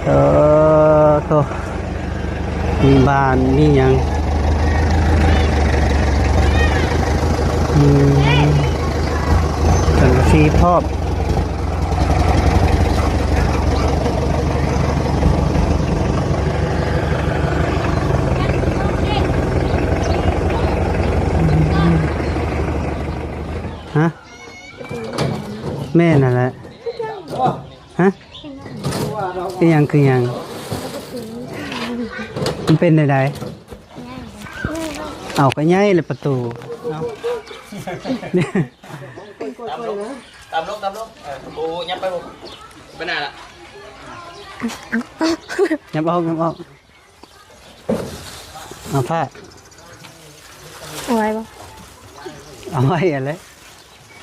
ເອີ ໂທ້ ມີບ້ານ ມີຫຍັງ ອືມ ສັງກະສີພ້ອມ ຮະ? ແມ່ນຫັ້ນແຫຼະ. ຮະ? ອີ່ຫຍັງຄືຫຍັງ? ມັນເປັນແນວໃດ? ເອົາ ກໍໃຫຍ່ແຫຼະປະຕູ. ເອົາ ຕາມລົງ ຕາມລົງ ຕາມລົງ. ເອີ ໂອ້ ຍັບໄປ ໄປໜ້າລະ ຍັບອອກ ຍັບອອກ. ເອົາຜ້າ ເອົາໄວ້ບໍ່? ເອົາໄວ້ຫັ້ນແຫຼະ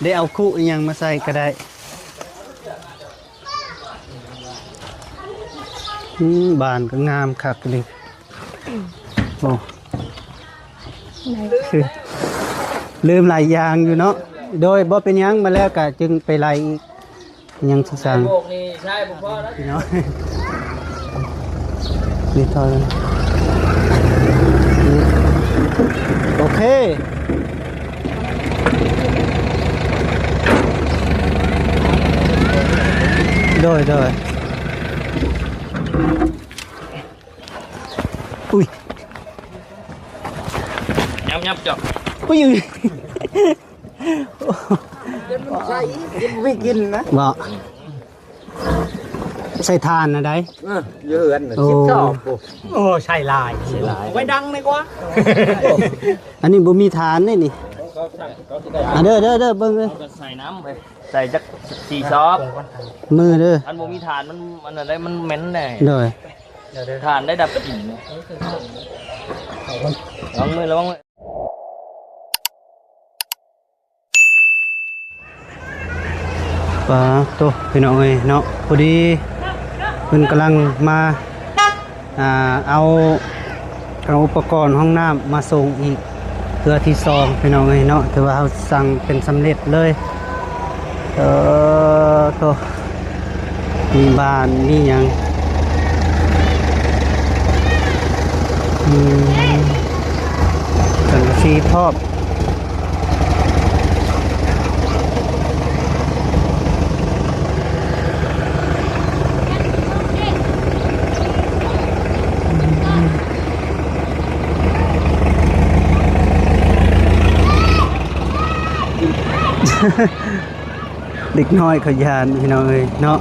ໄດ້ເອົາຄຸອີ່ຫຍັງມາໃສ່ກໍໄດ້. ອືມ ບ້ານກໍງາມຄັກເລີຍ. ໂອ້ ລືມຫຼາຍຢ່າງຢູ່ເນາະ. ໂດຍ ບໍ່ເປັນຫຍັງ ມາແລ້ວກະຈຶ່ງໄປໄລ່ອີກ. ຍັງຊິສ້າງ ໂບກນີ້ໃຊ້ບໍ່ພໍແລ້ວ ພີ່ນ້ອງ. ນີ້ເທົ່ານັ້ນ ນີ້ ໂອເຄ. ໂດຍ ໂດຍ. ອຸ້ຍ ຫຍັບໆ ເຈົ້າ ອຸ້ຍ ອຸ້ຍ. ໃສ່ ບໍ່ມີກິນນະ ບໍ່ ໃສ່ຖ່ານນະໄດ໋. ເອີ ຢູ່ເຮືອນນະ ໂອ້ ສິບສອງ. ໂອ້ ໃສ່ຫຼາຍ ໃສ່ຫຼາຍ ໄວ້ດັງດີກວ່າ. ອັນນີ້ບໍ່ມີຖ່ານເດ້ນີ້. ອ່າ ເດີ ເດີ ເດີ ເບິ່ງເດີ ເອົາກໍໃສ່ນ້ຳໄປ ໃສ່ຈັກສີ່ຊອບ ມືເດີ. ອັນບໍ່ມີຖ່ານມັນ ມັນອັນໃດ ມັນເໝັນແດ່. ໂດຍ ຖ່ານໄດ້ດັບກິ່ນ. ລະວັງມື ລະວັງມື. ປາໂຕ ພີ່ນ້ອງເອີຍເນາະ, ພໍດີເພິ່ນກຳລັງມາ ອ່າ ເອົາ ເອົາອຸປະກອນຫ້ອງນ້ຳມາສົ່ງອີກເທື່ອທີສອງ ພີ່ນ້ອງເອີຍເນາະ. ຖືວ່າເຮົາສັ່ງເປັນສຳເລັດເລີຍ. ເອີ ໂຕ ມີບ້ານ ມີຫຍັງ ອືມ ສັງກະສີພ້ອມ. ເດັກນ້ອຍເຂົາຢ້ານ ພີ່ນ້ອງເອີຍເນາະ.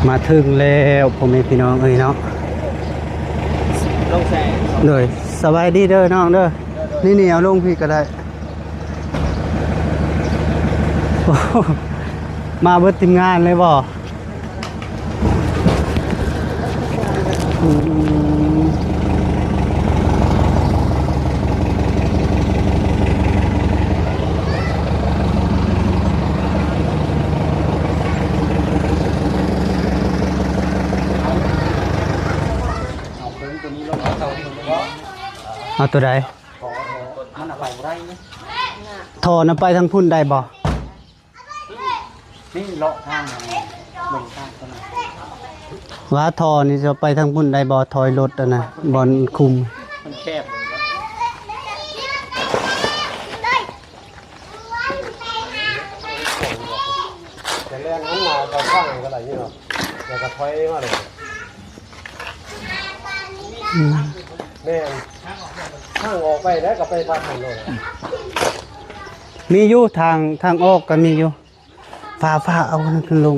ມາເຖິງແລ້ວ ພໍ່ແມ່ພີ່ນ້ອງເອີຍເນາະ. ລົງແສງ ໂດຍ ສະບາຍດີເດີນ້ອງເດີ. ນີ້ໆ ເອົາລົງພີ້ກໍໄດ້. ໂອ້ ມາເບິດທີມງານເລີຍບໍ່? ອືມ ເອົາໂຕໃດ? ມັນເອົາໄປບໍ່ໄດ້ນີ້. ທໍ່ນຳໄປທາງພຸ້ນໄດ້ບໍ່? ນີ້ເລາະທາງ ເບິ່ງທາງຕົວນັ້ນ ວ່າທໍ່ນີ້ຈະໄປທາງພຸ້ນໄດ້ບໍ່? ຖອຍລົດອັນນະ ບ່ອນຄຸມ ມັນແຄບ. ຈະແລ່ນຫັນໜ້າເຂົ້າທາງກໍໄດ້ຢູ່ເນາະ ແລ້ວກໍຖອຍມາເລີຍ. ອືມ ແມ່ນ ທາງອອກໄປແລ້ວກໍໄປພາດທາງໂນ້ນ. ມີຢູ່ທາງ ທາງອອກກໍມີຢູ່. ຟ້າ ຟ້າເອົາອັນນັ້ນຂຶ້ນລົງ.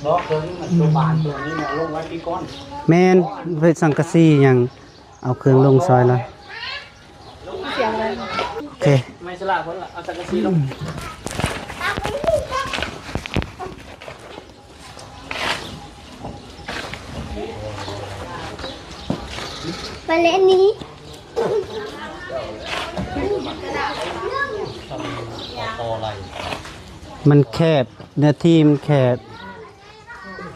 ບໍ່ ເຄື່ອງ ອືມ ໂຕບານໂຕນີ້ນະ ລົງໄວ້ປີກ່ອນ. ແມ່ນ ເຮັດສັງກະສີຫຍັງ ເອົາເຄື່ອງລົງຊ່ອຍລະ. ສຽງເລີຍ ໂອເຄ ໄມ້ສະຫຼາຄົນລະ ເອົາສັງກະສີລົງ. ໄປເລີຍອັນນີ້ ມັນແຄບ ເນື້ອທີ່ມັນແຄບ.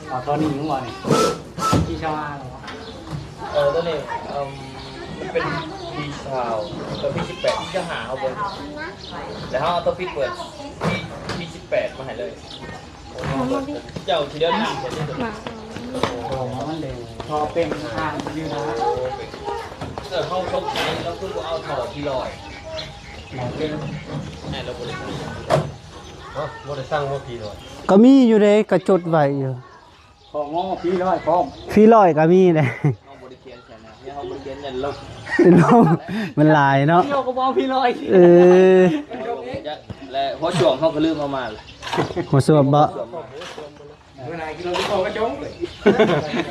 ເອົາຕອນນີ້ຍັງວ່ານີ້ ທີ່ຊາວຫ້າເນາະ ເອີ ຕົວນີ້ ເອີ ມັນເປັນທີຊາວ ຕົວທີສິບແປດ ທີຊາວຫ້າເຮົາເບິ່ງ ແລ້ວເຮົາເອົາຕົວປິດເປີດ ທີ ທີສິບແປດ ມາໃຫ້ເລີຍ. ເຈົ້າຊິເດີນນຳບໍ່? ບໍ່ ມັນເປັນທໍ່ເປັນທາງຢູ່ນະ. ເອີ ເຮົາສົງໄສ ລາວຄືບໍ່ເອົາທໍ່ພີລອຍ? ແມ່ນລາວບໍ່ໄດ້ ຮະ ບໍ່ໄດ້ສັ່ງບໍ່ພີລອຍ? ກໍມີຢູ່ເດ້ ກໍຈົດໄວ້ຢູ່. ຂອງງໍພີລອຍພ້ອມ ພີລອຍກໍມີເດ້. ເຮົາບໍ່ໄດ້ຂຽນໃສ່ນະ ເຮົາບໍ່ໄດ້ຂຽນ ມັນຫຼົບ ມັນຫຼາຍເນາະ. ເຮົາກໍບໍ່ເອົາພີລອຍ. ເອີ ແລະຫົວຊ່ວງເຮົາກໍລືມເອົາມາ. ຫົວຊ່ວງບໍ່? ຫົວໜ້າກິນເຫຼົ້າກິນເຂົ້າກະຈົງເລີຍ.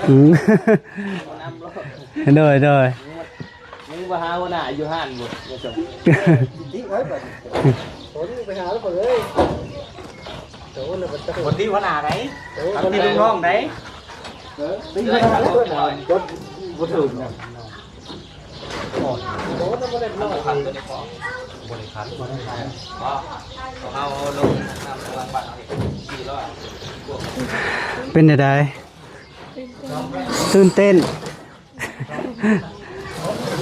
ອືມ ໂດຍ ໂດຍ. ຍັງບໍ່ຫາຫົວໜ້າຢູ່ຮ້ານບໍ່? ຕິໄວ້ບັດນີ້ ໂຕນີ້ໄປຫາລາວເລີຍ. ໂຕນີ້ມັນບໍ່ຕິຫົວໜ້າໃດ ຕິລູກນ້ອງໃດ. ເອີ ຕິຫົວໜ້າເລີຍ ຈົດບໍ່ຖືກນະ. ໂຕນັ້ນບໍ່ໄດ້ ບໍ່ໄດ້ຂັນ ບໍ່ໄດ້ຂັນ ບໍ່ໄດ້ຂັນ. ເຮົາລົງນຳຫຼັງບ້ານເຮົານີ້ ເປັນແນວໃດ? ຕື່ນເຕັ້ນ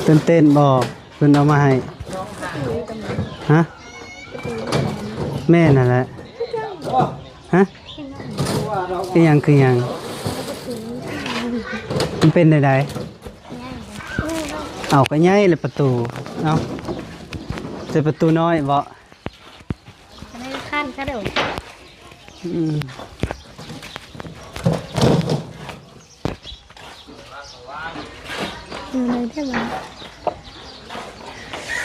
ຕື່ນເຕັ້ນບໍ່? ເພິ່ນເອົາມາໃຫ້ ຮະ? ແມ່ນຫັ້ນແຫຼະ. ຮະ? ອີຫຍັງຄືຫຍັງ? ມັນເປັນແນວໃດ? ເອົາ ກໍໃຫຍ່ແຫຼະປະຕູ. ເອົາ ແຕ່ປະຕູນ້ອຍເບາະ? ອັນນີ້ຄັນຊະເດີ. ອືມ ຢູ່ໃນເດ້ມັນ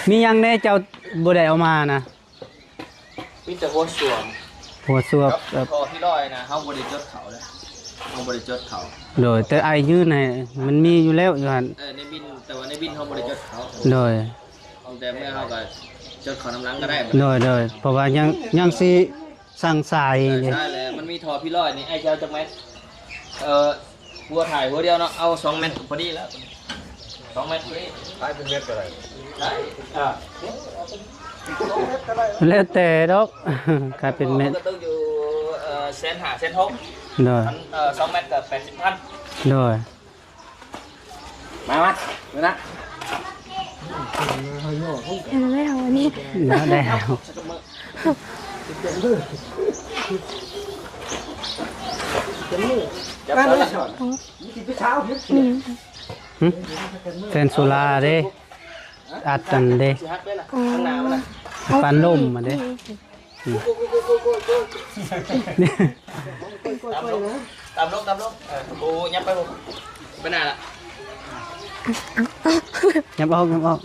ມີຫຍັງແດ່ເຈົ້າບໍ່ໄດ້ເອົາມານະ? ມີແຕ່ຫົວຊ່ວງ ຫົວຊ່ວງກັບ ກັບທໍ່ພີລອຍນະ ເຮົາບໍ່ໄດ້ຈົດເຂົ້າເດ້ ເຮົາບໍ່ໄດ້ຈົດເຂົ້າ. ໂດຍ ແຕ່ອ້າຍຍື່ນໃຫ້ ມັນມີຢູ່ແລ້ວຢູ່ຫັ້ນ. ເອີ ໃນບິນ ແຕ່ວ່າໃນບິນເຮົາບໍ່ໄດ້ຈົດເຂົ້າ. ໂດຍ ຂອງແຕ່ເມື່ອເຮົາກໍຈົດເຂົ້ານຳຫຼັງກໍໄດ້. ໂດຍ ໂດຍ ເພາະວ່າຍັງ ຍັງຊິສັ່ງສາຍ. ເອີ ໃຊ່ແລ້ວ ມັນມີທໍ່ພີລອຍນີ້ ອ້າຍຊິເອົາຈັກແມັດ? ເອີ ຫົວຖ່າຍຫົວດຽວເນາະ ເອົາສອງແມັດພໍດີແລ້ວ ສອງແມັດພໍດີ. ຂາຍເປັນແມັດກໍໄດ້ ໄດ້ ອ່າ ແລ້ວແຕ່ດອກ ຂາຍເປັນແມັດ ມັນກໍຕົກຢູ່ ເອີ ແສນຫ້າ ແສນຫົກ. ໂດຍ ເອີ ສອງແມັດກໍແປດສິບພັນ. ໂດຍ ມາ ມາ ເດີນນະ ເອົາແລ້ວອັນນີ້ ມາແລ້ວ ຈັບ ມາ ມາ ມາ ນີ້ ຫຶ? ແຟນໂຊລາເດ້ ອັດອັນເດ້ ຊິຫັກເດ້ລະ ອໍ ຂ້າງໜ້າມັນນະ ປັນລົມມາເດ້. ອືມ ຕາມລົງ ຕາມລົງ ເອີ ໂອ້ ຍັບໄປ ໄປໜ້າລະ ຍັບອອກ ຍັບອອກ.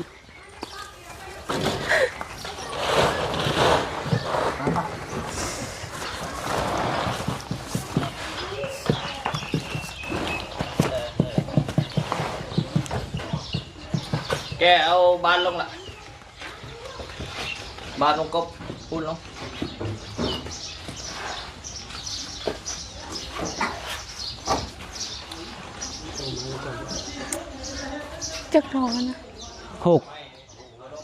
ແກເອົາບານລົງລະ. ບາດລົງກົບປູນລົງ. ຈັກທໍ່ນະ? ຫົກ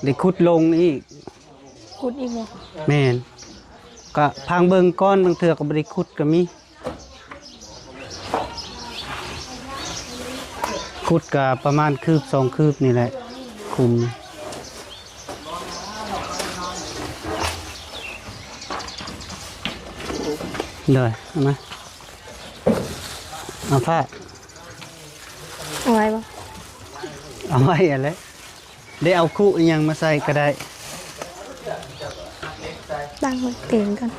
ໄດ້ຂຸດລົງອີກ. ຂຸດອີກບໍ່? ແມ່ນ ກະພັງເບິ່ງກ່ອນ ບາງເທື່ອກໍບໍ່ໄດ້ຂຸດກໍມີ. ຂຸດກະປະມານຄືບສອງຄືບນີ້ແຫຼະ ຂຸມ. ໂດຍ ເອົາມາ ເອົາຜ້າ ເອົາໄວ້ບໍ່? ເອົາໄວ້ຫັ້ນແຫຼະ. ໄດ້ເອົາຄຸອີ່ຫຍັງມາໃສ່ກໍໄດ້. ຕັ້ງໄວ້ເຕີງກ່ອນ.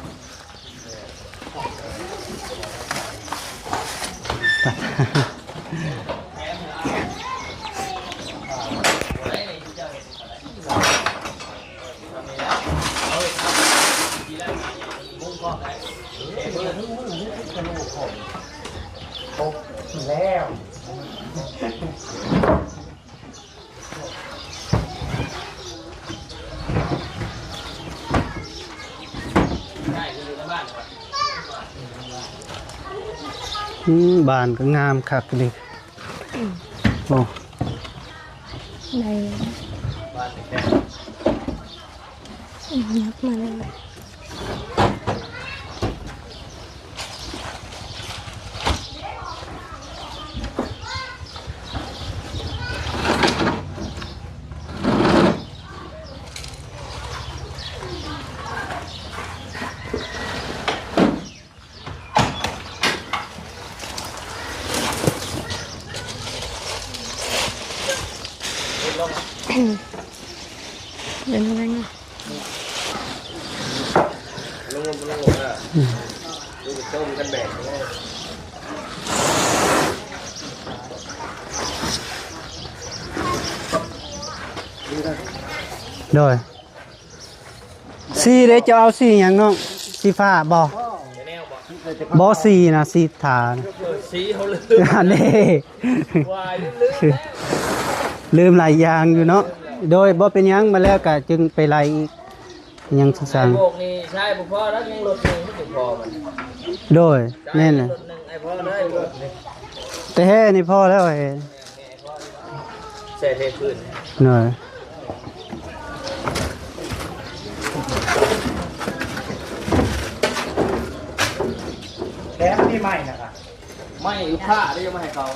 ອືມ ບ້ານກໍງາມຄັກເດ້. ອືມ ໂອ້ ໄດ້ ອືມ ຍັບມາແລ້ວ. ເປັນຈັ່ງໃດເນາະ? ລົງ ລົງ ລົງ ເອີ ອືມ ລົງໄປຕົ້ມກັນແບກເລີຍ. ໂດຍ ສີເດ້ ເຈົ້າເອົາສີຫຍັງນ້ອງ? ສີຟ້າບໍ່? ບໍ່ ສີນະ ສີທານະ. ເອີ ສີເຮົາລືມ ອັນນີ້ ວ່າລືມ ລືມແລ້ວ ລືມຫຼາຍຢ່າງຢູ່ເນາະ. ໂດຍ ບໍ່ເປັນຫຍັງ ມາແລ້ວກະຈຶ່ງໄປໄລ່ອີກ ຍັງສັກ ໃຊ້ໂບກນີ້ໃຊ້ບໍ່ພໍແລ້ວ ຍັງລົດໜຶ່ງມັນຊິພໍມັນ. ໂດຍ ໃຊ້ ແມ່ນແຫຼະ ລົດໜຶ່ງໃຫ້ພໍເລີຍໂບກນີ້ ແຕ່ແຮ່ນີ້ພໍແລ້ວ ແຮ່ ແຮ່ພໍແລ້ວ ໃຊ້ເທພື້ນ ໂດຍ. ແຖມທີ່ໄມ້ນະ ໄມ້ລູກຄ້າເດ້ ມາໃຫ້ເຂົາ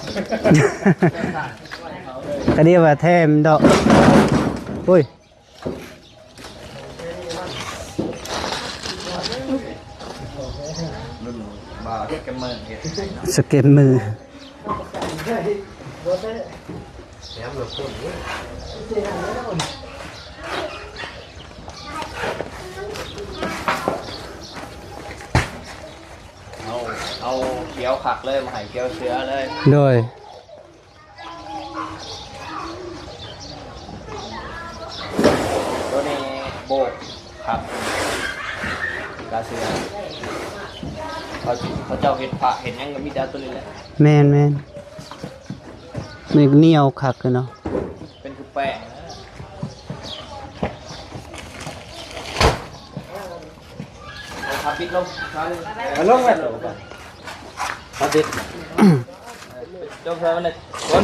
ກະດຽວວ່າແຖມດອກ ໂອ້ຍ ລຸ້ນບ່າວເຮັດກັນເມີ ເຮັດໃຫ້ເນາະ ສະເກັດມື ແຖມລົດຄົນນີ້ ເອົາ ເອົາຂຽວຄັກເລີຍ ມາໃຫ້ຂຽວເສືອເລີຍ ໂດຍ. ໂຕນີ້ໂບກຄັກ ກາເສືອ ເຂົາ ເຂົາເຈົ້າເຮັດພະເຮັດຫຍັງກະມີແຕ່ໂຕນີ້ແຫຼະ ແມ່ນໆ ນີ້ໜຽວຄັກເນາະ ເປັນຄືແປ້ງ. ເອົາຜ້າປິດລົງ ຜ້າ ເອົາລົງໄວ້ ຜ້າປິດ ຈົງໃສ່ມັນເລີຍຄົນ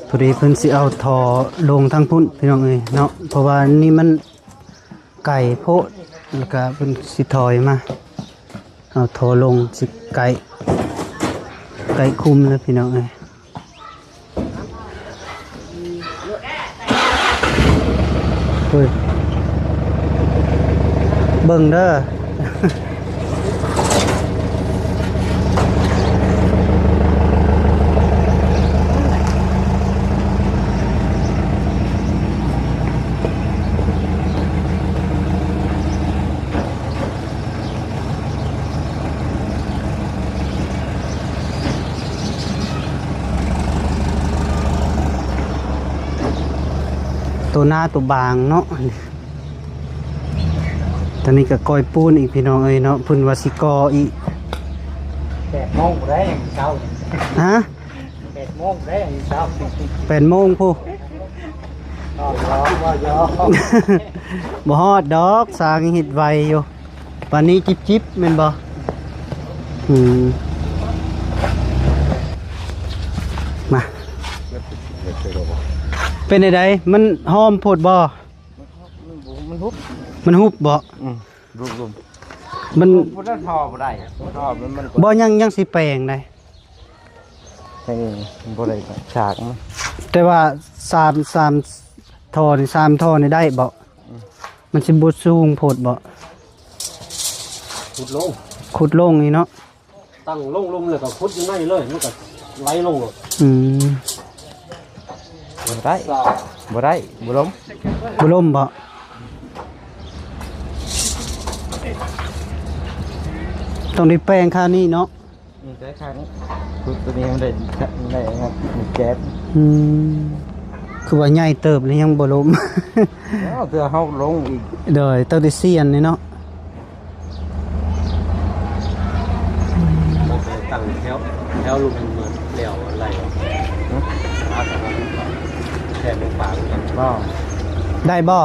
ພໍດີເພິ່ນຊິເອົາທໍ່ລົງທາງພຸ້ນ ພີ່ນ້ອງເອີຍເນາະ ເພາະວ່ານີ້ມັນ ໄກໂພດ ແລ້ວກະເພິ່ນຊິຖອຍມາ ເອົາທໍ່ລົງ ຊິໄກ ໄກຄຸມແລ້ວພີ່ນ້ອງເອີຍ ໂອ້ຍ ເບິ່ງເດີ. ໂຕໜ້າໂຕບາງເນາະ. ຕອນນີ້ກະກ້ອຍປູນອີກ ພີ່ນ້ອງເອີຍເນາະ ເພິ່ນວ່າຊິກໍ່ອີກ ແປດໂມງພຸ້ນໃດ໋ ເຊົ້າ ຮະ ແປດໂມງພຸ້ນໃດ໋ ເຊົ້າ ແປດໂມງພຸ້ນ ບໍ່ຮອດດອກ ຊ່າງເຮັດໄວຢູ່ ປານນີ້ຈິບໆ ແມ່ນບໍ່? ອືມ ມາ ເປັນໃດ ມັນຫອມໂພດບໍ່? ມັນຫຸບ ມັນຫຸບບໍ່? ອືມ ຫຼຸມໆ ມັນ ບໍ່ໄດ້ ທໍ່ບໍ່ໄດ້ ທໍ່ມັນ ບໍ່ ຍັງ ຍັງຊິແປງໄດ໋ ເອີ ບໍ່ໄດ້ສາກມັນ ແຕ່ວ່າສາມ ສາມທໍ່ນີ້ ສາມທໍ່ນີ້ໄດ້ບໍ່? ອືມ ມັນຊິບໍ່ສູງໂພດບໍ່? ຂຸດລົງ ຂຸດລົງນີ້ເນາະ. ຕັ້ງລົງລຸ່ມແລ້ວກະຂຸດຢູ່ໃນເລີຍ ມັນກະໄຫຼລົງໂລດ. ອືມ ບໍ່ໄດ້ ບໍ່ໄດ້ ບໍ່ລົມ ບໍ່ລົມບໍ່? ຕ້ອງໄດ້ແປງຄາວນີ້ເນາະ. ອືມ ແປງຄາວນີ້ ຂຸດໂຕນີ້ມັນໄດ້ ໄດ້ແຈບ. ອືມ ຄືວ່າໃຫຍ່ເຕີບແລ້ວຍັງບໍ່ລົມ ເອົາ ເທື່ອເຮົາລົງອີກ. ໂດຍ ຕ້ອງໄດ້ສ່ຽນນີ້ເນາະ. ຕັ້ງແຖວ ແຖວລົງເໝິດແລ້ວໄດ້ບໍ່? ຮະ ແຖວລົງປາງ ໄດ້ບໍ່?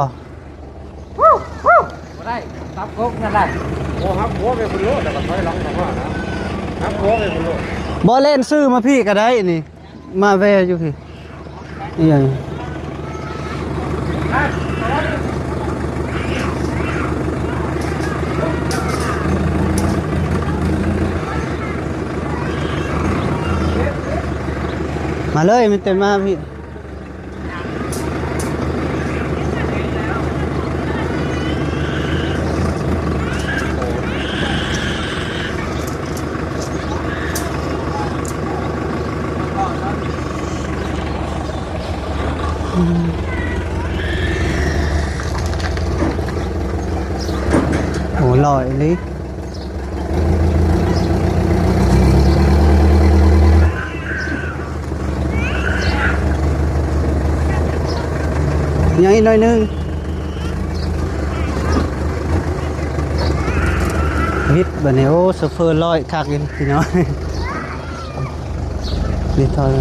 ບໍ່ໄດ້ ຕັບກົກນັ້ນໄດ້. ໂອ້ ຮັບຫົວໄປພຸ້ນໂລດ ແລ້ວກະຖອຍຫຼັງມານະ ຮັບຫົວໄປພຸ້ນໂລດ. ບໍ່ ແລ່ນຊື່ມາພີ້ກະໄດ້ນີ້. ມາແວ່ຢູ່ພີ້ ອີຫຍັງ ມາເລີຍ ມີແຕ່ມາພີ້. ໂອ້ ຫຼໍ່ອີ່ຫຼີ. ຍັງອີກໜ້ອຍໜຶ່ງ ວິດບາດນີ້. ໂອ້ ໂຊເຟີຫຼໍ່ຄັກອີ່ຫຼີພີ່ນ້ອງ. ນີ້ຖອຍ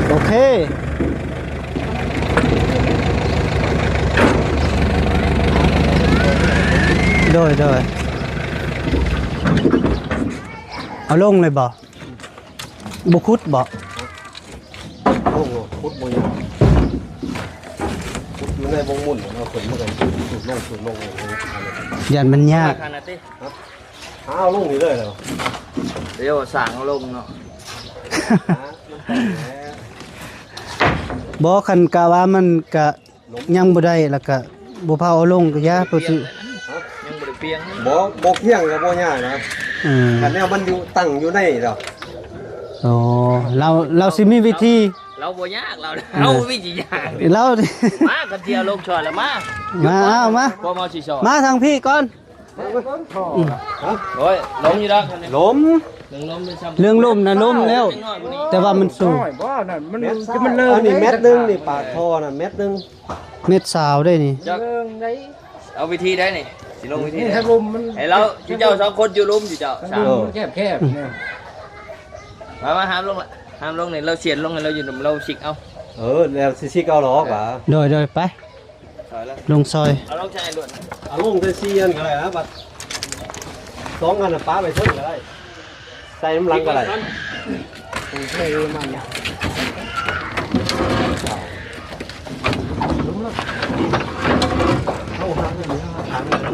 ໂອເຄ. ໂດຍ ໂດຍ ເອົາລົງເລີຍບໍ່? ບໍ່ຂຸດບໍ່? ໂອ້ໂຫ ຂຸດບໍ່ຍາກ ຂຸດຢູ່ໃນວົງໝຸ່ນເນາະ ເພິ່ນມັນກໍສູດລົງ ສູດລົງ ຢ້ານມັນຍາກ. ຫາເອົາລົງນີ້ເລີຍເນາະ ດຽວສ້າງເອົາລົງເນາະ. ບໍ່ ຄັນກະວ່າມັນກະຍັງບໍ່ໄດ້ ແລ້ວກະບໍ່ພາເອົາລົງກະຢ່າ ເພິ່ນຊິ ຍັງບໍ່ໄດ້ປ່ຽງ ບໍ່ ບໍ່ປ່ຽງກໍບໍ່ຍາກນະ. ເອີ ຄັນແນວມັນຢູ່ ຕັ້ງຢູ່ໃນດອກ. ອໍ ລາວ ລາວຊິມີວິທີ ລາວບໍ່ຍາກ ລາວ ເອີ ເຮົາບໍ່ມີຊິຍາກ ລາວ ມາ ຄັນຊິເອົາລົງຊ່ອຍລະມາ ມາ ເອົາມາ ພວກເຮົາຊິຊ່ອຍ ມາທາງພີ້ກ່ອນ. ອືມ ໂອ້ຍ ລົມຢູ່ດອກ ລົມ ເລື່ອງລົມນະ ລົມແລ້ວ ແຕ່ວ່າມັນສູງ ບໍ່ນັ້ນ ມັນ ມັນເລີ ອັນນີ້ແມັດໜຶ່ງນີ້ ປາກທໍ່ນະ ແມັດໜຶ່ງ ແມັດຊາວໄດ໋ນີ້. ເອົາວິທີໃດນີ້ ຊິລົງວິທີໃດ ໃຫ້ລວມມັນ ໃຫ້ລາວ ເຈົ້າສອງຄົນຢູ່ລຸ່ມ ເຈົ້າສາມ ມັນແຄບໆນະ. ມາ ມາ ຫ້າມລົງລະ ຫ້າມລົງນີ້ ລາວສຽນລົງໃຫ້ລາວຢູ່ລຸ່ມ ລາວຊິກເອົາ. ເອີ ແລ້ວຊິຊິກເອົາດອກຫວາ. ໂດຍ ໂດຍ ໄປ ຖອຍລະ ລົງຊອຍ ເອົາລົງໃສ່ລວດ ເອົາລົງໃສ່ສີ່ອັນກໍໄດ້ນະ ບັດສອງອັນນະປະໄວ້ເທິງກໍໄດ້ ໃສ່ນຳຫຼັງກໍໄດ້.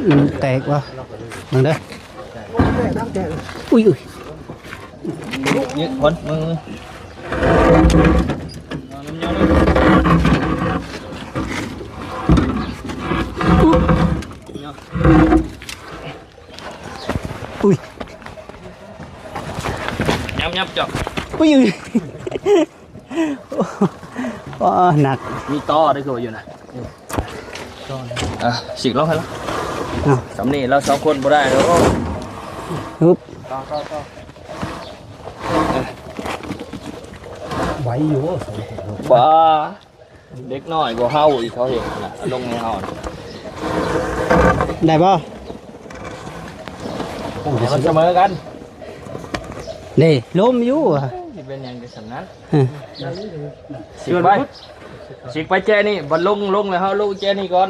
ມັນແຕກວະ ເບິ່ງເດີ. ອຸ້ຍ ອຸ້ຍ ນີ້ຄົນ ເບິ່ງ ເບິ່ງ ອຸ້ຍ ຍັບໆ ເຈາະ ອຸ້ຍ ອຸ້ຍ ໂອ້ ໜັກ ມີຕໍ່ໄດ້ຄືວ່າຢູ່ນະ. ອ່ະ ສີກລອງໃຫ້ລະ ອ່ະ ສຳນີ້ລາວສອງຄົນບໍ່ໄດ້ດອກ. ຮຶບ ຕໍ່ ຕໍ່ ຕໍ່ ໄຫວຢູ່ບໍ່ ສອງຄົນ ບໍ່ ເດັກນ້ອຍກວ່າເຮົາອີກ ເຂົາເຮັດນະ ລົງໃຫ້ເຮົານະ ໄດ້ບໍ່? ໂອ້ ໃຫ້ມັນສະເໝີກັນ ນີ້ ລົມຢູ່ ຊິເປັນຫຍັງຈະສ່ຳນັ້ນ. ເອີ ຊິກໄປ ຊິກໄປແຈນີ້ ບັດລົງ ລົງແລ້ວເຮົາລົງແຈນີ້ກ່ອນ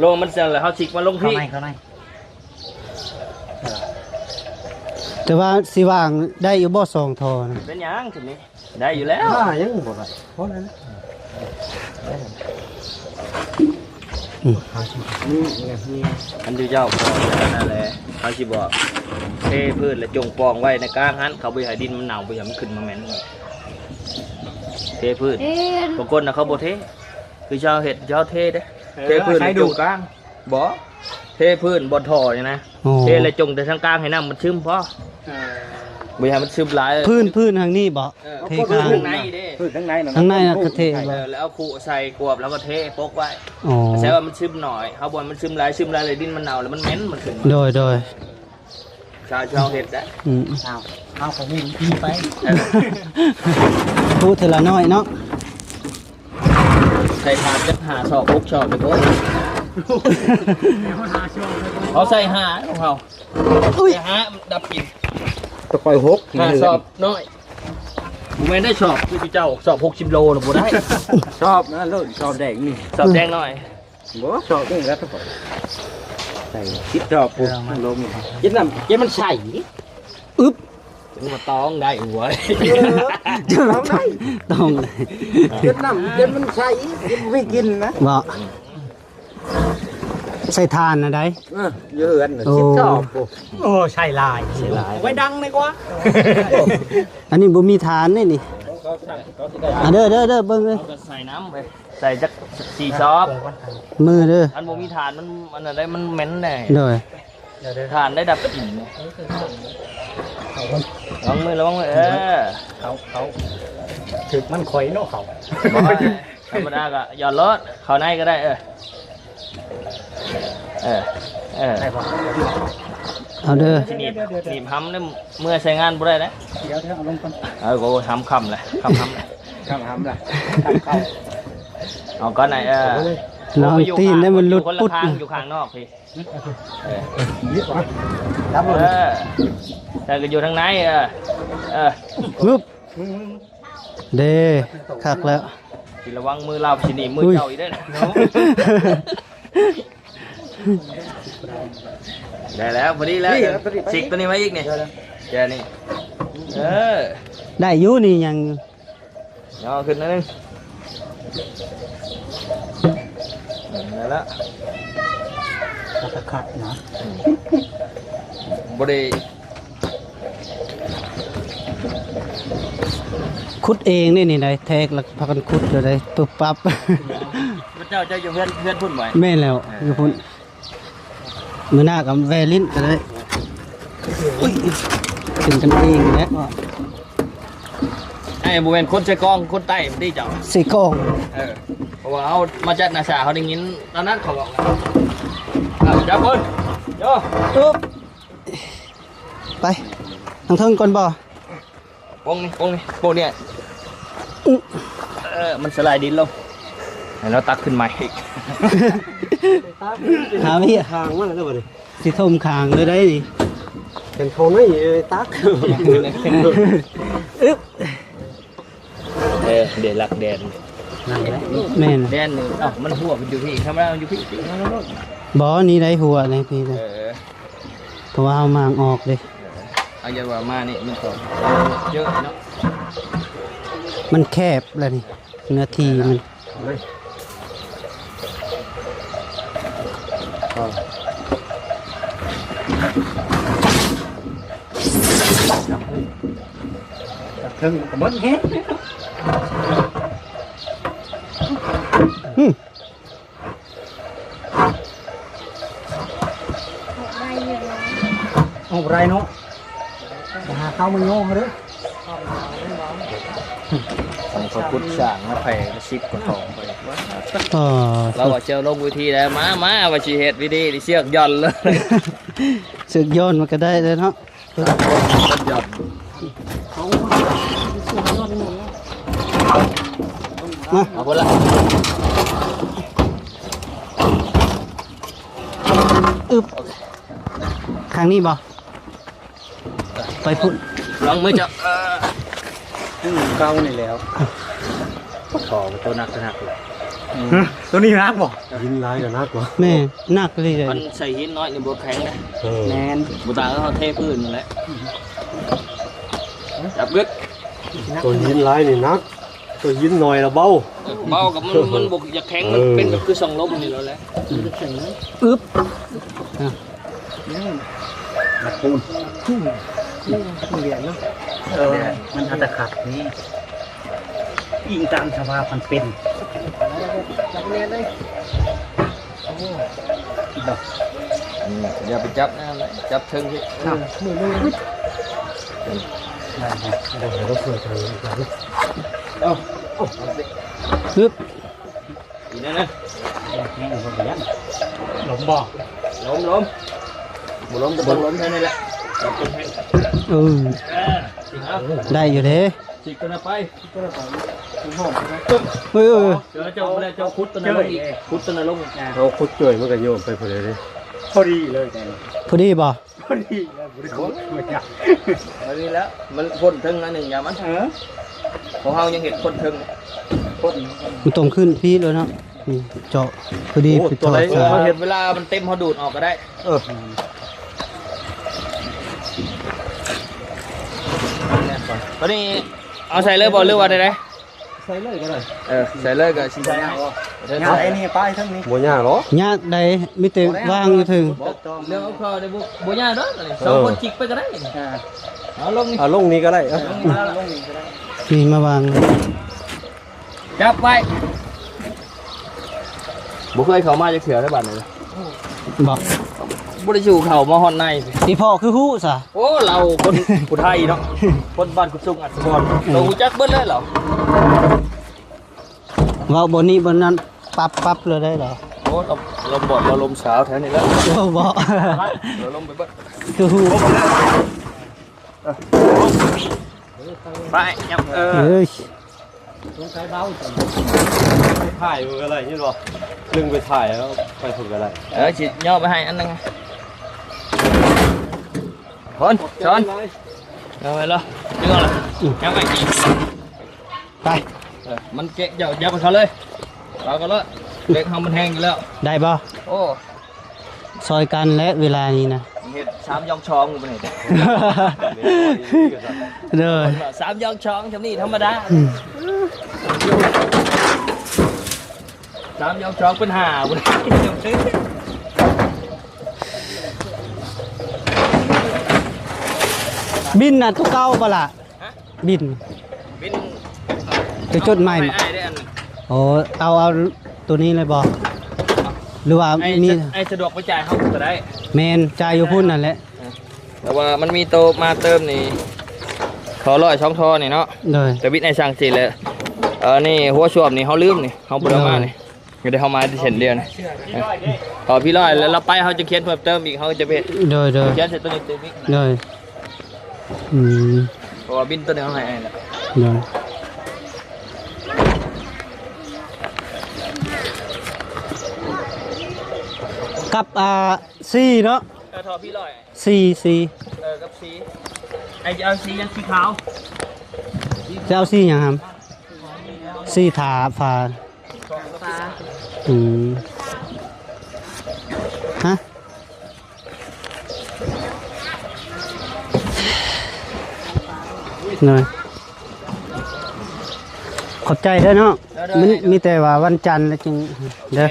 ລົງມັນເສັດແລ້ວເຮົາຊິກມາລົງພີ້ ເຂົ້າໃນ ເຂົ້າໃນ ແຕ່ວ່າຊິວາງໄດ້ຢູ່ບໍ່ສອງທໍ່ນະ? ເປັນຫຍັງ ໂຕນີ້ໄດ້ຢູ່ແລ້ວ ອ່າ ຍັງບໍ່ໄດ້ ພໍແລ້ວນະ. ອືມ ອັນຢູ່ເຈົ້າ ນັ້ນແຫຼະ ເຮົາຊິບອກ ເທພື້ນແລ້ວຈົ່ງປ່ອງໄວ້ໃນກາງຫັ້ນ ເຂົາບໍ່ຢາກໃຫ້ດິນມັນເນົ່າ ບໍ່ຢາກໃຫ້ມັນຂຶ້ນມາແມ່ນ ເທພື້ນ ບາງຄົນນະເຂົາບໍ່ເທ ຄືເຈົ້າເຮັດ ເຈົ້າເທເດ້ ເທພື້ນໃສ່ດູ່ ຈົງກາງ ບໍ່ ເທພື້ນບ່ອນທໍ່ນີ້ນະ ໂອ້ ເທແລ້ວຈົງແຕ່ທາງກາງໃຫ້ນ້ຳມັນຊຶມພໍ ເອີ ບໍ່ໃຫ້ມັນຊຶມຫຼາຍ ພື້ນ ພື້ນທາງນີ້ບໍ່? ເອີ ເທກາງ ທາງໃນເດ້ ພື້ນທາງໃນນະ ທາງໃນນະກໍເທ ເອີ ແລ້ວເອົາຄຸໃສ່ກວບ ແລ້ວກໍເທປົກໄວ້ ອໍ ໃສ່ວ່າມັນຊຶມໜ້ອຍ ເຮົາບໍ່ໃຫ້ມັນຊຶມຫຼາຍ ຊຶມຫຼາຍແລ້ວດິນມັນເນົ່າ ແລ້ວມັນເໝັນ ມັນຂຶ້ນ ໂດຍ ໂດຍ ຊາວ ຊາວເຮັດໄດ້ ອືມ ເອົາ ເອົາ ກໍມີວິທີໄປ ເອີ ປູເທື່ອລະໜ້ອຍເນາະ. ໃສ່ຖາດຈັກຫ້າຊອກ ຫົກຊອກໄປໂພດ ເຮົາໃສ່ຫ້າຂອງເຮົາ ອຸ້ຍ ໃສ່ຫ້າມັນດັບກິ່ນ ຕະກອຍຫົກ ຫ້າຊອກນ້ອຍ ບໍ່ແມ່ນໄດ້ຊອກ ຄືເຈົ້າຊອກຫົກສິບໂລນະ ບໍ່ໄດ້ ຊອກນະ ໂລດຊອກແດງນີ້ ຊອກແດງນ້ອຍ ບໍ່ຊອກນີ້ແລ້ວຕະກອຍ ໃສ່ສິບຊອກພຸ້ນ ເອີ ມັນລົງ ເຈັດນ້ຳ ເຈັດມັນໃສ ອຶບ ເອີ ມາຕ້ອງໄດ້ຫວຍ ເອີ ຈະຕ້ອງໄດ້ ຕ້ອງໄດ້ ເຈັດນ້ຳ ເຈັດມັນໃສ ເຈັດບໍ່ມີກິນນະ ບໍ່ ໃສ່ຖ່ານນະໄດ ເອີ ຢູ່ເຮືອນນະ ໂອ້ ສິບຊອກພຸ້ນ ໂອ້ ໃສ່ຫຼາຍ ໃສ່ຫຼາຍ ໄວ້ດັງດີກວ່າ ອັນນີ້ບໍ່ມີຖ່ານເດ້ນີ້ ເຂົາ ເຂົາຊິໄດ້ ອ່ະ ເດີ ເດີ ເດີ ເບິ່ງເດີ ເຮົາກໍໃສ່ນ້ຳໄປ ໃສ່ຈັກສີ່ຊອກ ມືເດີ ຄັນບໍ່ມີຖ່ານມັນ ມັນອັນໃດ ມັນເໝັນແດ່ ໂດຍ ຖ່ານໄດ້ດັບກິ່ນ ລະວັງມື ລະວັງມື ເອີ ເຂົາ ເຂົາ ຖືກມັນຂ້ອຍເນາະ ເຂົາ ບໍ່ ທຳມະດາກໍຢ່ອນໂລດ ເຂົ້າໃນກໍໄດ້ ເອີ ເອີ ເອີ ໄດ້ບໍ່? ເອົາເດີ ຊິໜີບ ໜີບຫຳເດີ ເມືອໃຊ້ງານບໍ່ໄດ້ເດ້ ດຽວ ດຽວເອົາລົງກ່ອນ ເອີ ໂອ້ ຫຳຄຳແຫຼະ ຄຳຫຳ ຄຳຫຳລະ ຄຳເຂົ້າ ເອົາກ່ອນນະ ເອີ ລອງຕີນໃຫ້ມັນຫຼຸດປຸດ ຢູ່ຄົນລະຂ້າງ ຢູ່ຂ້າງນອກພີ້ ເອີ ດັບເລີຍ ເອີ ແຕ່ກໍຢູ່ທາງໃນ ເອີ ເອີ ວຶບ ເດ້ ຄັກແລ້ວ ຊິລະວັງມືລາວ ຊິໜີບມືເຈົ້າອີກເດ້ ໄດ້ແລ້ວ ພໍດີແລ້ວ ຊິກຕົວນີ້ມາອີກນີ້ ແກນີ້ ເອີ ໄດ້ຢູ່ນີ້ ຍັງຢູ່ ຍໍຂຶ້ນໜ້ອຍໜຶ່ງ ນັ້ນລະ ຄັກໆນະ ບໍ່ໄດ້ ຂຸດເອງນີ້ ນີ້ໄດ໋ ແທກແລ້ວພາກັນຂຸດເລີຍໄດ໋ ປຶບປັບ ເຈົ້າ ເຈົ້າຢູ່ເຮືອນ ເຮືອນພຸ້ນບໍ່? ແມ່ນແລ້ວ ເອີ ຢູ່ພຸ້ນ ມື້ໜ້າກໍແວ່ຫຼິ້ນກໍໄດ້ ເປັນກັນເອງແຫຼະ ອ້າຍບໍ່ແມ່ນຄົນໃສ່ກອງ ຄົນໃຕ້ຕິເຈົ້າ ໃສ່ກອງ ເອີ ເພາະວ່າເຮົາມາຈັດໜ້າສາ ເຮົາໄດ້ຍິນຕອນນັ້ນເຂົາເວົ້າກັນ ເອົາ ຈັບເບິ່ງ ໂຍ ໄປ ທາງເທິງກ່ອນບໍ່? ປົງນີ້ ປົງນີ້ ປົງນີ້ ອື ເອີ ມັນສະຫຼາຍດິນລົງ ໃຫ້ລາວຕັກຂຶ້ນໃໝ່ອີກ ຫາວຽກ ທາງມັນແລ້ວບັດນີ້ ຊິຖົມຂ້າງເລີຍໄດ໋ນີ້ ເປັນເຂົ້າໃນຕັກ ອຶບ ເອີ ເດ ຫຼັກແດນ ນັ້ນແຫຼະ ແມ່ນ ແດນນີ້ ເອົ້າ ມັນຮົ່ວຢູ່ພີ້ ທຳມະດາຢູ່ພີ້ ບໍ່ ນີ້ໄດ໋ຮົ່ວໃນພີ້ ເອີ ເພາະວ່າເຮົາມ້າງອອກເດ້ ເອີ ເອົາຢ່າວ່າມານີ້ມັນກໍເຍາະເນາະ ມັນແຄບແລ້ວນີ້ ເນື້ອທີ່ມັນ ເທິງກໍໝົດແຮງ ອືມ ອອກໄດ້ເນາະ ໄປຫາເຂົ້າມາໂຍງເດີ ຂອງເຂົາຂຸດສ້າງມາໄຜສິບກວ່າຂອງໄປ ອໍ ລາວວ່າຈະລົງເວທີແລ້ວ ມາ ມາ ວ່າຊິເຮັດເວທີ ເຊືອກຢ່ອນເລີຍ ເຊືອກຢ່ອນມັນກໍໄດ້ແລ້ວເນາະ. ມາ ເອົາພຸ້ນລະ ອຶບ ຂ້າງນີ້ບໍ່? ໄປພຸ້ນ ລອງມືເຈົ້າ ເອີ ເກົ່ານີ້ແລ້ວ ປະຖໍໂຕໜັກໜັກເລີຍ ໂຕນີ້ໜັກບໍ່? ຫີນຫຼາຍກໍໜັກບໍ່? ແມ່ນ ໜັກອີ່ຫຼີເດ ຄັນໃສ່ຫີນນ້ອຍນີ້ບໍ່ແຂງເດ້ ເອີ ແມ່ນ ບໍ່ຕ່າງເຮົາເທພື້ນນັ້ນແຫຼະ ຈັບກຶດ ໂຕຫີນຫຼາຍນີ້ໜັກ ໂຕຫີນໜ້ອຍລະເບົາ ເອີ ເບົາກໍມັນ ມັນບໍ່ຢາກແຂງ ມັນເປັນແບບຄືຊ່ອງລົມນີ້ແລ້ວແຫຼະ ອືມ ອຶບ ອືມ ມັນປູນ ມັນລຽນເນາະ ເອີ ມັນອັດຕະຂັດນີ້ ອີງຕາມສະພາບມັນເປັນ ຈັບແໜ້ນເລີຍ ໂອ້ ດອກ ອືມ ຢ່າໄປຈັບນະ ຈັບເທິງຊິ ເອີ ມືມື ໄດ້ ໄດ້ ໄດ້ ເອົາ ເອົາ ຮຶບ ອີກແນວໜຶ່ງ ລົມບໍ່? ລົມ ລົມ ບໍ່ລົມກໍຕ້ອງລົມແທ້ນີ້ແຫຼະ ຈັບຕົວແຮງ ເອີ ເອີ ໄດ້ຢູ່ເດ້ ຊິກຕົວນັ້ນໄປ ເອີ ເອີ ເອີ ເຈົ້າ ເຈົ້າ ເຈົ້າຂຸດຕົວນັ້ນລົງອີກ ຂຸດຕົວນັ້ນລົງອີກ ເຮົາຂຸດຈ່ອຍມັນກໍໂຍນໄປພຸ້ນເດ້ ພໍດີເລີຍ ພໍດີບໍ່? ພໍດີແລ້ວ ບໍ່ໄດ້ຂຸດ ພໍດີແລ້ວ ມັນພົ້ນເທິງໜ້ອຍໜຶ່ງ ຢ່າມັນ ເອີ ຂອງເຮົາຍັງເຮັດພົ້ນເທິງ ພົ້ນ ມັນຕ້ອງຂຶ້ນພີ້ແລ້ວເນາະ ນີ້ເຈາະພໍດີ ໂອ້ ໄປຖອດສາຍ ເຮົາເຮັດເວລາມັນເຕັມ ເຮົາດູດອອກກໍໄດ້ ເອີ ຕອນນີ້ເອົາໃສ່ເລີຍບໍ່ ຫຼືວ່າໃດ? ໃສ່ເລີຍກໍໄດ້ ເອີ ໃສ່ເລີຍກໍຊິໃສ່ໃຫ້ ຍາກໄດ໋ນີ້ ປ້າຍເທິງນີ້ ບໍ່ຍາກຫຼອກ ຍາກໃດ໋ ມີແຕ່ວາງຢູ່ເທິງ ເລື່ອງເອົາເຂົ້າໄດ້ ບໍ່ ບໍ່ຍາກດອກ ອັນນີ້ ເອີ ສອງຄົນຈິກໄປກໍໄດ້ ອ່າ ເອົາລົງນີ້ ເອົາລົງນີ້ກໍໄດ້ ເອີ ລົງນີ້ ລົງນີ້ກໍໄດ້ ນີ້ມາວາງ ຈັບໄວ້ ບໍ່ເຄີຍເຂົ້າມາຈັກເທື່ອໃນບ້ານນີ້ ບໍ່ ບໍ່ໄດ້ສູ່ເຂົ້າມາຮອດໃນ. ອີພໍ່ຄືຮູ້ຊະ? ໂອ້ ລາວຄົນຜູ້ໄທເນາະ ຄົນບ້ານກຸດຊຸງ ອັດສະພອນ ເອີ ລາວຮູ້ຈັກເບິດເລີຍລາວ. ເວົ້າບ່ອນນີ້ບ່ອນນັ້ນປັບໆເລີຍໄດ້ລາວ. ໂອ້ ລາວລົມບ່ອນ ລາວລົມສາວແຖວນີ້ແຫຼະ. ໂອ້ ບໍ່ ລາວລົມໄປເບິດ ຄືຮູ້. ໄປ ຍັບ ເອີ ເອີຍ ໄປຖ່າຍເບິ່ງກໍໄດ້ ເຫັນບໍ່? ດຶງໄປຖ່າຍແລ້ວໄປພຸ້ນກໍໄດ້. ເອີ ຊິຍໍໄປໃຫ້ອັນໜຶ່ງ. ຄົນ ຊ້ອນ ເອົາໄວ້ລະ ດຶງເອົາລະ ຍັບໄປອີກ. ໄປ ເອີ ມັນເກະ ເຈົ້າ ຢ່າໄປເຂົ້າເລີຍ ເອົາກັນເລີຍ ເຫຼັກເຮົາມັນແຮງຢູ່ແລ້ວ. ໄດ້ບໍ່? ໂອ້ ຊ່ອຍກັນແຫຼະເວລານີ້ນະ ເຮັດສາມຢອງຊອງຢູ່ບໍ່ນີ້. ໂດຍ ສາມຢອງຊອງຊ່ຳນີ້ທຳມະດາ. ອືມ ສາມຢອງຊອງເປັນຫ້າພຸ້ນ. ບິນນະ ຕົວເກົ່າບໍ່ລະ? ຮະ? ບິນ ບິນ ຈະຈົດໃໝ່ ເອົາໃຫ້ອ້າຍເດ້ອັນ. ໂອ້ ເອົາ ເອົາໂຕນີ້ເລີຍບໍ່? ຫຼືວ່າມີ ອ້າຍສະດວກໄປຈ່າຍເຮົາກໍໄດ້. ແມ່ນ ຈ່າຍຢູ່ພຸ້ນນັ້ນແຫຼະ. ເອີ ແຕ່ວ່າມັນມີໂຕມາເຕີມນີ້ ທໍ່ຮ້ອຍສອງທໍ່ນີ້ເນາະ. ໂດຍ ແຕ່ບິນອ້າຍສັ່ງຊີ້ແຫຼະ. ເອີ ນີ້ຫົວຊວມນີ້ເຮົາລືມນີ້ ເຮົາບໍ່ໄດ້ເອົາມານີ້. ໂດຍ ກໍໄດ້ເຂົ້າມາທີ່ເສັ້ນດຽວນະ. ເອີ ພໍພີ່ລອຍແລ້ວ ລາວໄປເຮົາຈະຂຽນເພີ່ມເຕີມອີກ ເຮົາຈະໄປ ໂດຍ ໂດຍ ຂຽນໃສ່ຕົວນີ້ຕື່ມອີກ. ໂດຍ ອືມ ເພາະວ່າບິນຕົວນີ້ເຮົາໃຫ້ອ້າຍແລ້ວ. ໂດຍ ກັບ ອ່າ ສີ່ເນາະ. ເອີ ທໍ່ພີ່ລອຍ ສີ່ ສີ່ ເອີ ກັບສີ່. ອ້າຍຈະເອົາສີຫຍັງ? ສີຂາວ. ຈະເອົາສີຫຍັງຫຳ? ສີທາຝາ. ຝາ ອືມ ຮະ ໂດຍ ຂອບໃຈເດີເນາະ. ໂດຍ ໂດຍ ມັນ ໂດຍ ມີແຕ່ວ່າວັນຈັນແລ້ວຈຶ່ງເດີ.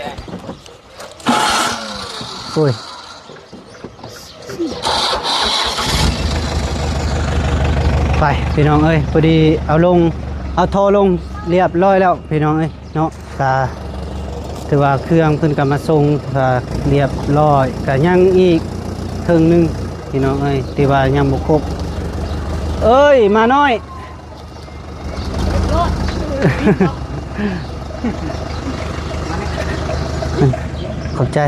ໂອ້ຍ ໄປພີ່ນ້ອງເອີຍ ພໍດີເອົາລົງ ເອົາທໍ່ລົງລຽບຮ້ອຍແລ້ວພີ່ນ້ອງເອີຍເນາະ. ກະຖືວ່າເຄື່ອງເພິ່ນກະມາສົ່ງ ກະລຽບຮ້ອຍ ກະຍັງອີກເຄິ່ງໜຶ່ງພີ່ນ້ອງເອີຍ ທີ່ວ່າຍັງບໍ່ຄົບ. ເອີຍ ໝານ້ອຍ ຂອບໃຈ.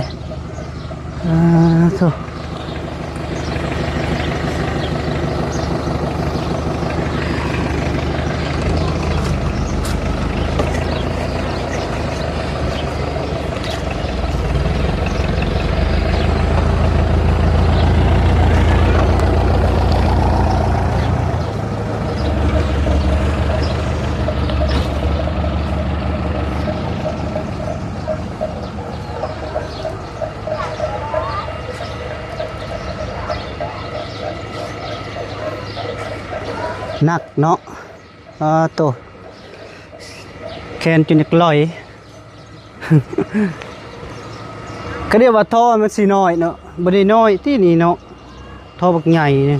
ອ່າ ໂທ້. ໜັກເນາະ. ອາໂຕ ແຂນຈົນຢາກລອຍ. ກະດຽວວ່າທໍ່ມັນຊິນ້ອຍເນາະ ບໍ່ໄດ້ນ້ອຍຕິນີ້ເນາະ ທໍ່ບັກໃຫຍ່ນີ້.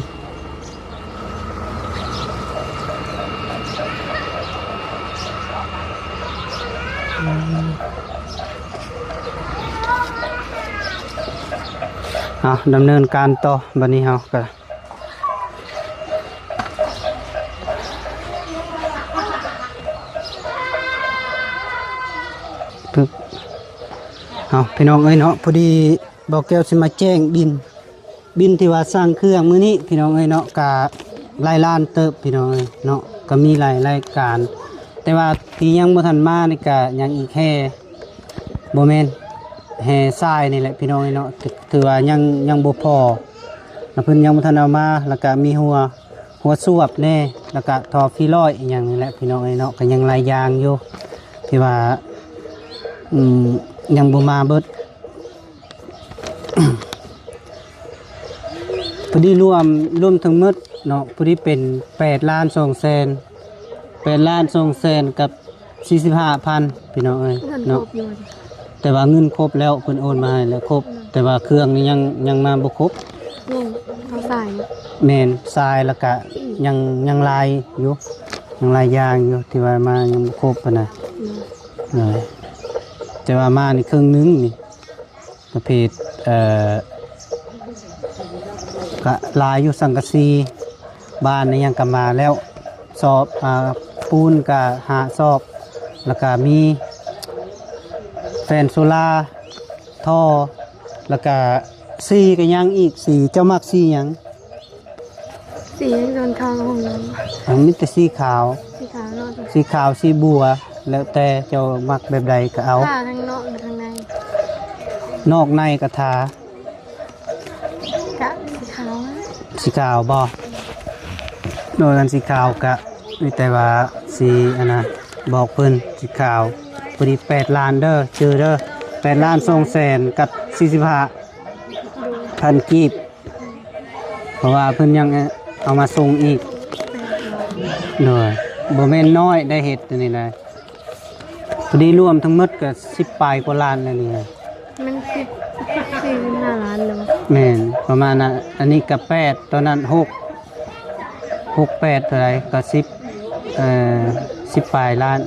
ເອົາ ດຳເນີນການຕໍ່ ບັດນີ້ເຮົາກະ ປຶບ ເອົາ ພີ່ນ້ອງເອີຍເນາະ ພໍດີບ່າວແກ້ວຊິມາແຈ້ງບິນ ບິນທີ່ວ່າສັ່ງເຄື່ອງມື້ນີ້ພີ່ນ້ອງເອີຍເນາະ ກະຫຼາຍລ້ານເຕີບພີ່ນ້ອງເອີຍເນາະ ກະມີຫຼາຍລາຍການ ແຕ່ວ່າທີ່ຍັງບໍ່ທັນມານີ້ກະຍັງອີກແຮ່ ບໍ່ແມ່ນ ແຮ່ຊາຍນີ້ແຫຼະພີ່ນ້ອງເອີຍເນາະ ຖື ຖືວ່າຍັງ ຍັງບໍ່ພໍ ລະເພິ່ນຍັງບໍ່ທັນເອົາມາ ລະກະມີຫົວ ຫົວສວບແດ່ ລະກະທໍ່ຟີຮ້ອຍອີ່ຫຍັງນີ້ແຫຼະພີ່ນ້ອງເອີຍເນາະ ກະຍັງຫຼາຍຢ່າງຢູ່ ທີ່ວ່າ ອືມ ຍັງບໍ່ມາເບິດ. ພໍດີລວມ ລວມທັງໝົດເນາະ ພໍດີເປັນແປດລ້ານສອງແສນ ແປດລ້ານສອງແສນກັບສີ່ສິບຫ້າພັນພີ່ນ້ອງເອີຍເນາະ ແຕ່ວ່າເງິນຄົບແລ້ວ ເພິ່ນໂອນມາໃຫ້ແລ້ວຄົບ ແຕ່ວ່າເຄື່ອງນີ້ຍັງ ຍັງມາບໍ່ຄົບ ຍັງເອົາສາຍ ແມ່ນ ສາຍ ລະກະຍັງ ຍັງຫຼາຍຢູ່ ຍັງຫຼາຍຢ່າງຢູ່ ທີ່ວ່າມາຍັງບໍ່ຄົບຫັ້ນນະ ແຕ່ວ່າມານີ້ເຄິ່ງໜຶ່ງນີ້ ປະເພດ ເອີ ກະຫຼາຍຢູ່ ສັງກະສີ ບານອີ່ຫຍັງກະມາແລ້ວ ຊອບ ອາ ປູນກະຫ້າຊອບ ລະກະມີແຜ່ນໂຊລາ ທໍ່ ລະກະສີກະຍັງອີກ ສີ ເຈົ້າມັກສີຫຍັງ? ສີຫຍັງ? ໂຕນຂາວ ອາ ມີແຕ່ສີຂາວ ສີຂາວເນາະ ສີຂາວ ສີບົວ ແລ້ວແຕ່ເຈົ້າມັກແບບໃດກະເອົາ ທາທັງນອກ ທັງໃນ ນອກໃນກະທາ ກະສີຂາວ ສີຂາວບໍ? ໂດຍ ອັນສີຂາວກະມີແຕ່ວ່າສີອັນນະ ບອກເພິ່ນ ສີຂາວ ພໍດີແປດລ້ານເດີ ຈື່ເດີ ແປດລ້ານສອງແສນກັບສີ່ສິບຫ້າພັນກີບ ເພາະວ່າເພິ່ນຍັງເອົາມາສົ່ງອີກ ໂດຍ ບໍ່ແມ່ນນ້ອຍໄດ້ເຮັດອັນນີ້ນະ ພໍດີລວມທັງໝົດກະສິບປາຍກວ່າລ້ານແລ້ວນີ້ນະ ມັນສິບ ສີ່ສິບຫ້າລ້ານແລ້ວ ແມ່ນ ປະມານນັ້ນ ອັນນີ້ກະແປດ ຕອນນັ້ນຫົກ ຫົກແປດເທົ່າໃດ ກະສິບ ເອີ ສິບປາຍລ້ານ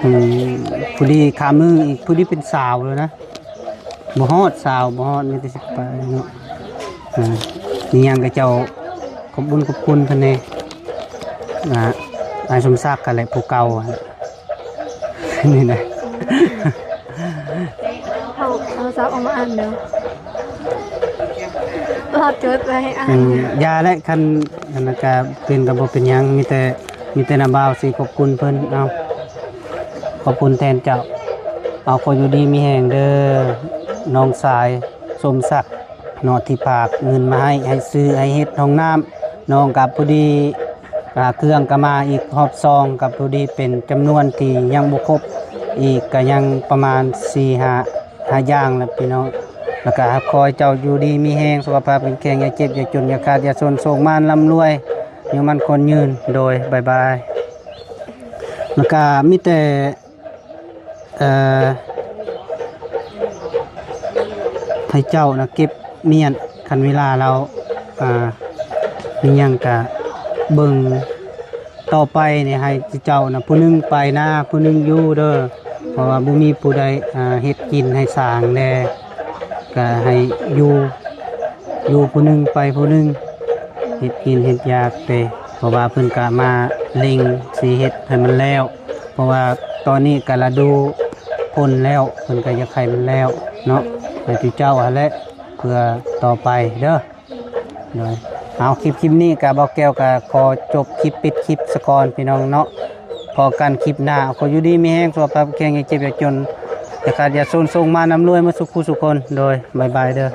ອືມ ອືມ ພໍດີຄາມືອີກ ພໍດີເປັນສາວແລ້ວນະ ບໍ່ຮອດຊາວ ບໍ່ຮອດ ມີແຕ່ສິບປາຍເນາະ ອາ ມີຫຍັງກະເຈົ້າຂອບບຸນຂອບຄຸນເພິ່ນແດ່ ອາ ອ້າຍສົມສັກຫັ້ນແຫຼະ ຜູ້ເກົ່າຫັ້ນ ນີ້ນະ ເຮົາ ເຮົາສັບອອກມາອ່ານເດີ ລາວຈົດໄວ້ໃຫ້ອ່ານ ອືມ ຢ່າແຫຼະ ຄັນອັນນັ້ນກະເປັນກະບໍ່ເປັນຫຍັງ ມີແຕ່ ມີແຕ່ນ້າບ່າວຊິຂອບຄຸນເພິ່ນ ເອົາ ຂອບຄຸນແທນເຈົ້າ ເອົາ ຂໍຢູ່ດີມີແຮງເດີ ນ້ອງຊາຍສົມສັກ ເນາະ ທີ່ຝາກເງິນມາໃຫ້ ໃຫ້ຊື້ ໃຫ້ເຮັດຫ້ອງນ້ຳ ນ້ອງກະພໍດີ ອາ ເຄື່ອງກະມາອີກຮອບສອງ ກະພໍດີເປັນຈຳນວນທີ່ຍັງບໍ່ຄົບ ອີກກະຍັງປະມານສີ່ຫ້າ ຫ້າຢ່າງລະພີ່ນ້ອງ ລະກະຂໍໃຫ້ເຈົ້າຢູ່ດີມີແຮງ ສຸຂະພາບເຂັ້ມແຂງ ຢ່າເຈັບຢ່າຈົນ ຢ່າຂາດຢ່າຈົນ ໂຊກໝານລ່ຳລວຍ ຢູ່ໝັ້ນຄົນຍືນ ໂດຍ ບາຍບາຍ ລະກະມີແຕ່ ເອີ ໃຫ້ເຈົ້ານະເກັບມ້ຽນ ຄັນເວລາລາວ ອາ ມີຫຍັງກະເບິ່ງຕໍ່ໄປນີ້ ໃຫ້ເຈົ້ານະຜູ້ໜຶ່ງໄປນາ ຜູ້ໜຶ່ງຢູ່ເດີ ເພາະວ່າບໍ່ມີຜູ້ໃດ ອາ ເຮັດກິນໃຫ້ສ້າງແດ່ ກະໃຫ້ຢູ່ ຢູ່ຜູ້ໜຶ່ງໄປຜູ້ໜຶ່ງ ເຮັດກິນເຮັດຢາກເຕ ເພາະວ່າເພິ່ນກະມາເລັ່ງຊິເຮັດໃຫ້ມັນແລ້ວ ເພາະວ່າຕອນນີ້ກະລະດູຝົນແລ້ວ ເພິ່ນກະຢາກໃຫ້ມັນແລ້ວເນາະ ໃຫ້ເຈົ້າຫັ້ນແຫຼະ ເພື່ອຕໍ່ໄປເດີ ໂດຍ ເອົາ ຄລິບ ຄລິບນີ້ກະ ບ່າວແກ້ວກະຂໍຈົບຄລິບ ປິດຄລິບສາກ່ອນພີ່ນ້ອງເນາະ ພໍ້ກັນຄລິບໜ້າ ຂໍຢູ່ດີມີແຮງ ສຸຂະພາບແຂງ ຢ່າເຈັບຢ່າຈົນ ຢ່າຂາດຢ່າຈົນ ໂຊກໝານລ່ຳລວຍໝົດສູ່ຜູ້ສູ່ຄົນ ໂດຍ ບາຍບາຍເດີ.